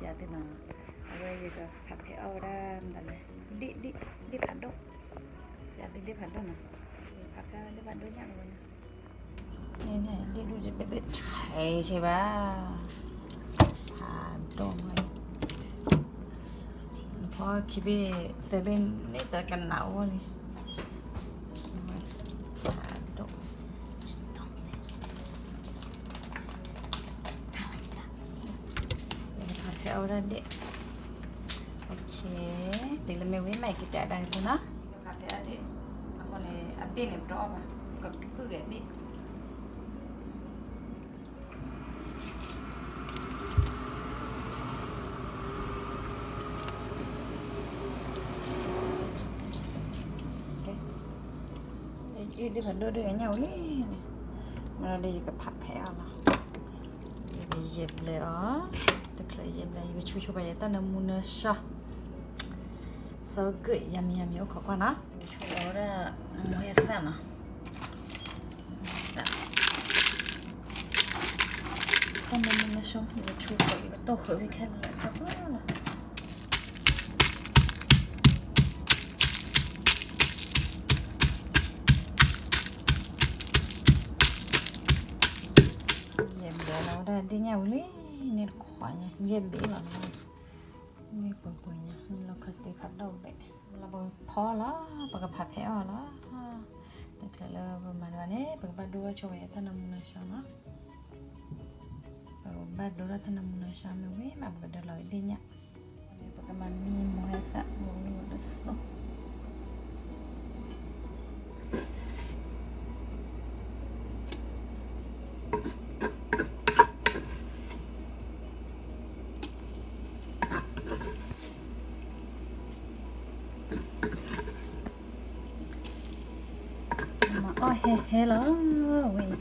ယၤသုနီၤ, အဝဲယကဖးဖဲအီၣ်ဝဲဒၣ်မတၤလဲၣ်, ဒ့ၣ်, ဒ့ၣ်ဖးဒိၣ်, ယၤသုဒ့ၣ်ဖးဒိၣ်နီၤ, ယဖးဖဲအီၣ်ဒ့ၣ်ဖးဒိၣ်ညၣ်လီၤဝဲနီၤ, ဒ့ၣ်ဒိၣ်တဘ့ၣ်ဘ့ၣ် ထဲးဆဲးဘၣ်, ဖးဒိၣ်မး, ဖီခံဘ့ၣ်သၢဘ့ၣ်န့ၣ် တကနၣ်အိၣ်လံ, ဖးဒိၣ် ဖးဖဲအီၣ်ဝဲဒၣ်ဒ့ၣ်, တုၤလၢမ့ၢ်ဝံၤမး က့ၤတဲဒၣ်က့ၤသုနီၤ, ဖးဖဲအီၣ်ဒ့ၣ်, အဃိန့ၣ် အဘ့ၣ်န့ၣ် ပတအီၣ်ဘၣ်, ကကုၢ်ဂဲၤဘ့ၣ်, ဒ့ၣ်ဖးဒိၣ်ဒ်အံၤညၣ်ဝံၤလံန့ၣ်, မ့ၢ်ဒီးယကဖးဖဲအီၣ်လီၤ, ယကယဲၢ်ဘျဲးအီၤ, တချုးယဲၢ်ဘျဲး ယကဆူၣ်ဆိပာ်ယတၢ်နၢမူနၢဆှီ, so good, yummy yummy အိၣ်ခိးကွၢ်နီၤ, ယကဆူၣ်အီၤဝဲဒၣ် မူဟဲသၣ်နီၤ တၢ်မုၢ်မုၢ်မ့ၢ်ဆိ ယကဆူၣ်ဃုာ် ယကတိၢ်ဃုာ်ဖဲခဲလၢာ်လီၤ. ယဲၢ်ဘျဲးလီၤဝဲဒၣ်ဒ့ၣ်ညၣ်ဝံၤလံ, န့ၣ်တခွးညါ ယဲၢ်ဘ့ၣ်လီၤ, မ့ၢ်ပှဲၤပှဲၤညါ လီၤခီစတ့ဖးဒိၣ်ဘဲၣ်, လီၤပကဖီလီၤ, ပကဖးဖဲအီၣ်လီၤ. တချုးလၢပမၤတဘၣ်န့ၣ် ပကဘၣ်ဒိဝဲဆိဝဲတၢ်နၢမူနၢဆှီနီၤ, ပကဘၣ်ဒိဒၣ်တၢ်နၢမူနၢဆှီမ့ၢ်ဝံၤမး ပကဒၢလီၤဒ့ၣ်ညၣ်, ပကမၤမံမူဟဲသၣ်မူဝံၤဒီးသိး မၤအီၣ်ဟဲဟဲလီၤဝဲအံၤ,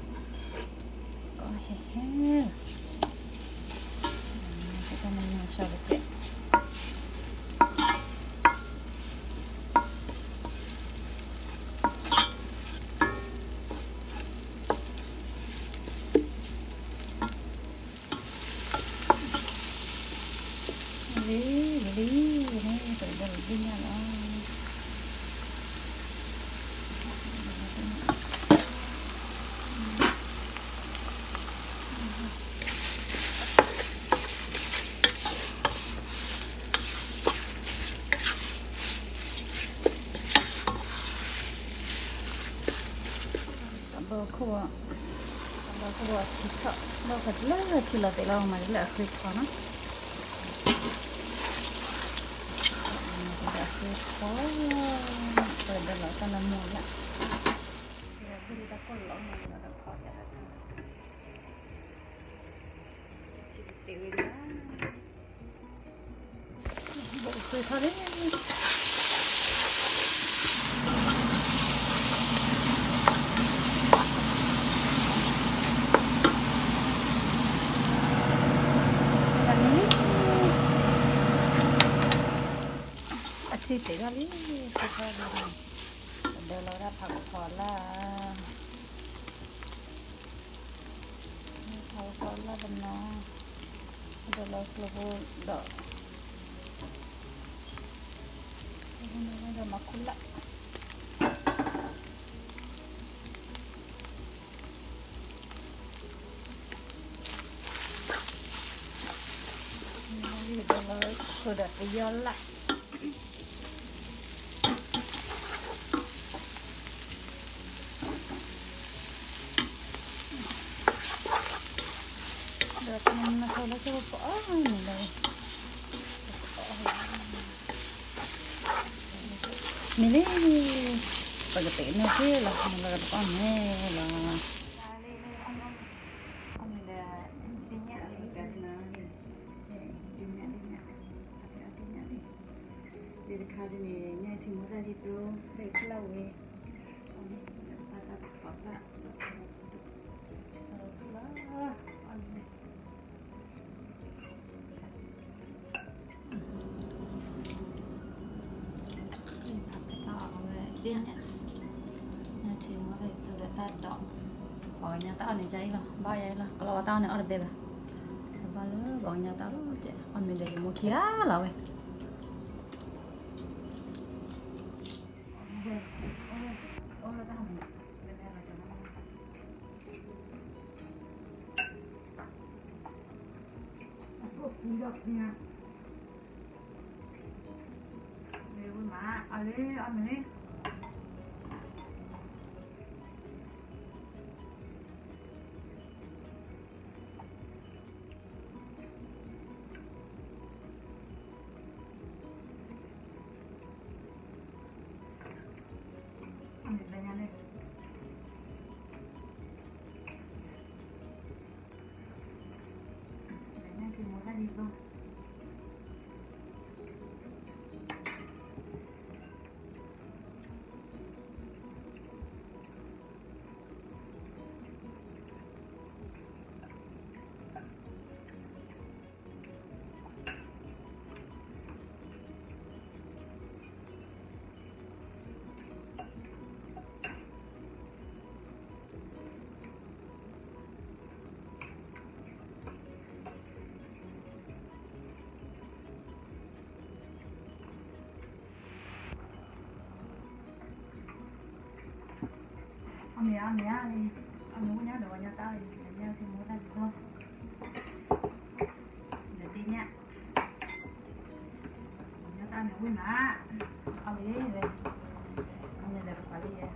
အီၣ်ဟဲဟဲလီၤ, တၢ်နၢမူနၢဆှီတကဲး လံ, လံ, လံ, ပကဒၢလီၤဒ့ၣ်ညၣ်လီၤ. တဘျီခိၣ်, တဘျီခိၣ်အထံထီၣ်, ဘၣ်ဃးတလၢထံလီၤသ့းလီၤ မၤတလၢအဃ့ဖီနီၤ, မၤတလၢအဃ့ဖီ, ပဒၢလီၤတၢ်နၢမူလၢ်, ဘၣ်တၢ်ဖီၣ်ယၤလၢ ထံတသ့ဝဲလီၤ. ဘိးဃ့ထီၣ်လံ. တၢ်မံၤလံ. အထံသ့ၣ်ထီၣ်လံ, ဃ့ထီၣ်လံ. ပဒၢလီၤဝဲဒၣ်ဖးကဖီလၢ်. ဖးကဖီလၢ်တနီၤ, ဒၢလီၤကျိဖိဒီး, ဒီးမၤခူၣ်လၢ်, ဒၢလီၤကျိဒီးပယီၤလၢ်. ဒီးတၢ်နၢမူနၢဆှီလၢကပအီၣ်န့ၣ်လီၤ. မ့ၢ်လံ, ပကတဲန့ၣ်က့ၤလီၤ, မ့ၢ်လၢကပအီၣ်န့ၣ်လီၤ. တခါဒ်န့ၣ် ညၣ်ထံမူသၣ်ဒ်သိး ဖဲဖျၢၣ်ဝဲ, ညၣ်ထံမူသၣ်ဒ်သိးဒီးတၢ်ဒိး, ပှၤကညီတၢ်အီၣ်န့ၣ်ကအံၤလီၤ, ဘၣ်ယၤအံၤလီၤ, ကလီၤဝဲတၢ်အီၣ်န့ၣ်အီၣ်တဘဲဘၣ်, ဘၣ်လၢပှၤကညီတၢ်အီၣ်လီၤ, အီၣ်မ့ၢ်ဒီး ယၤလီၤဝဲ မ့ၢ်ဝဲမး အလၢအမ့ၢ် အမ့ၢ်ဘၣ်ညါန့ၣ် ဘၣ်ညါက့ၤမိၢ်တၢ်ဒ်သိး အမ့ၢ်အမ့ၢ်ဧါ, အမ့ၢ်ဝဲညါဒီးဝဲညါတၢ်အံၤ ညါက့ၤမိၢ်တၢ်ဒ်သိး နသ့ၣ်ညါ ဝဲညါတၢ်မ့ၢ်ဝံၤမး အမ့ၢ်လဲၣ် အမ့ၢ်လဲၣ်ပှၤလံယဲ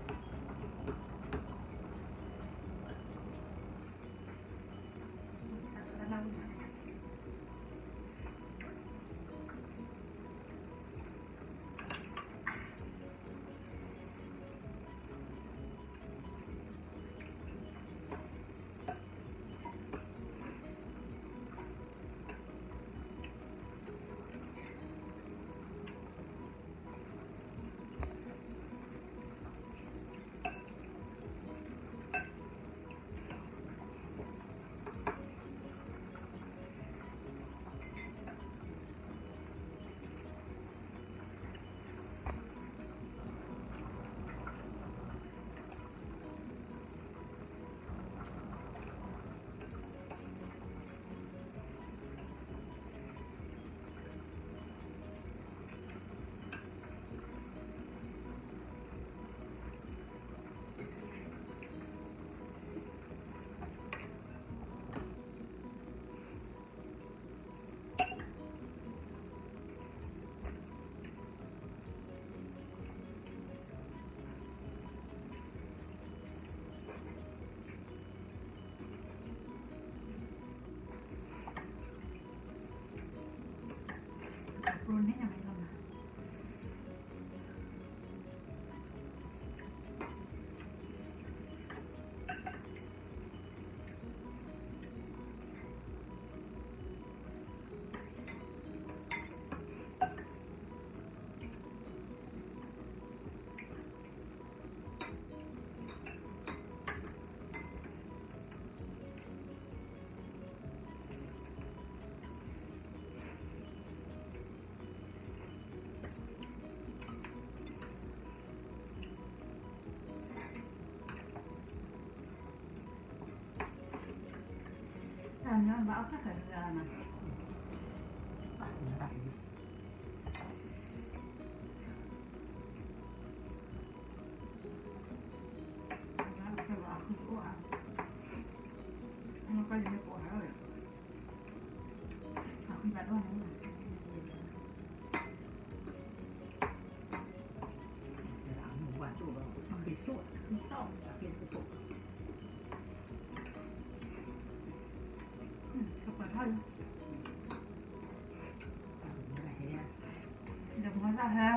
ဒီးမၤတၢ်ဟဲ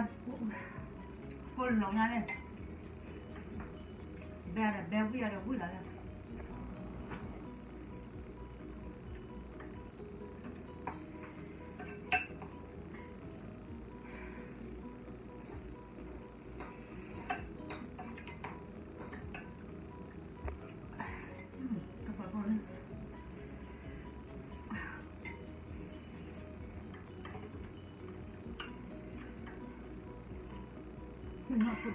ကိးလီၤညါန့ၣ် ဘဲဒီးဘဲ ဝံၣ်ဒီး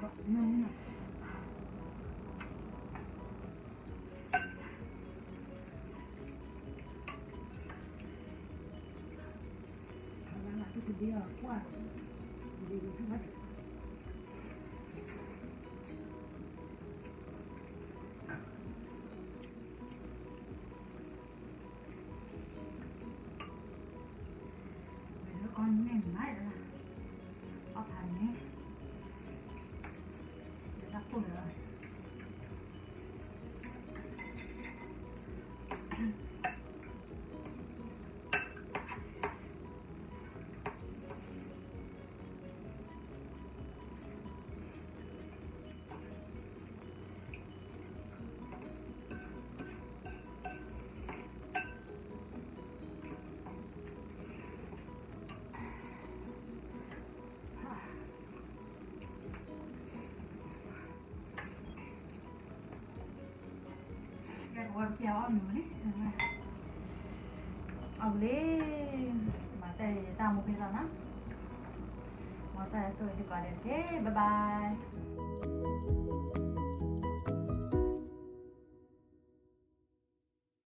ဝံၣ်လီၤန့ၣ် ဒ်အီၤကွၢ်, ဒ်အီၤကွၢ်, အီၣ်န့ၢ်မးလၢ, အီၣ်ဖးန့ၣ်, ဒီးတၢ်ခိၣ်လၢ ကဲ ပဝဲပက့ၤအီၣ်မ့ၤန့ၣ်, အီၣ်လံ, မၤတၢ် တၢ်မူဖဲလီၤနီၤ, မ်တၢ်ဆိၣ်ဂ့ၤသုကိးဂၤဒဲးတက့ၢ်, bye bye.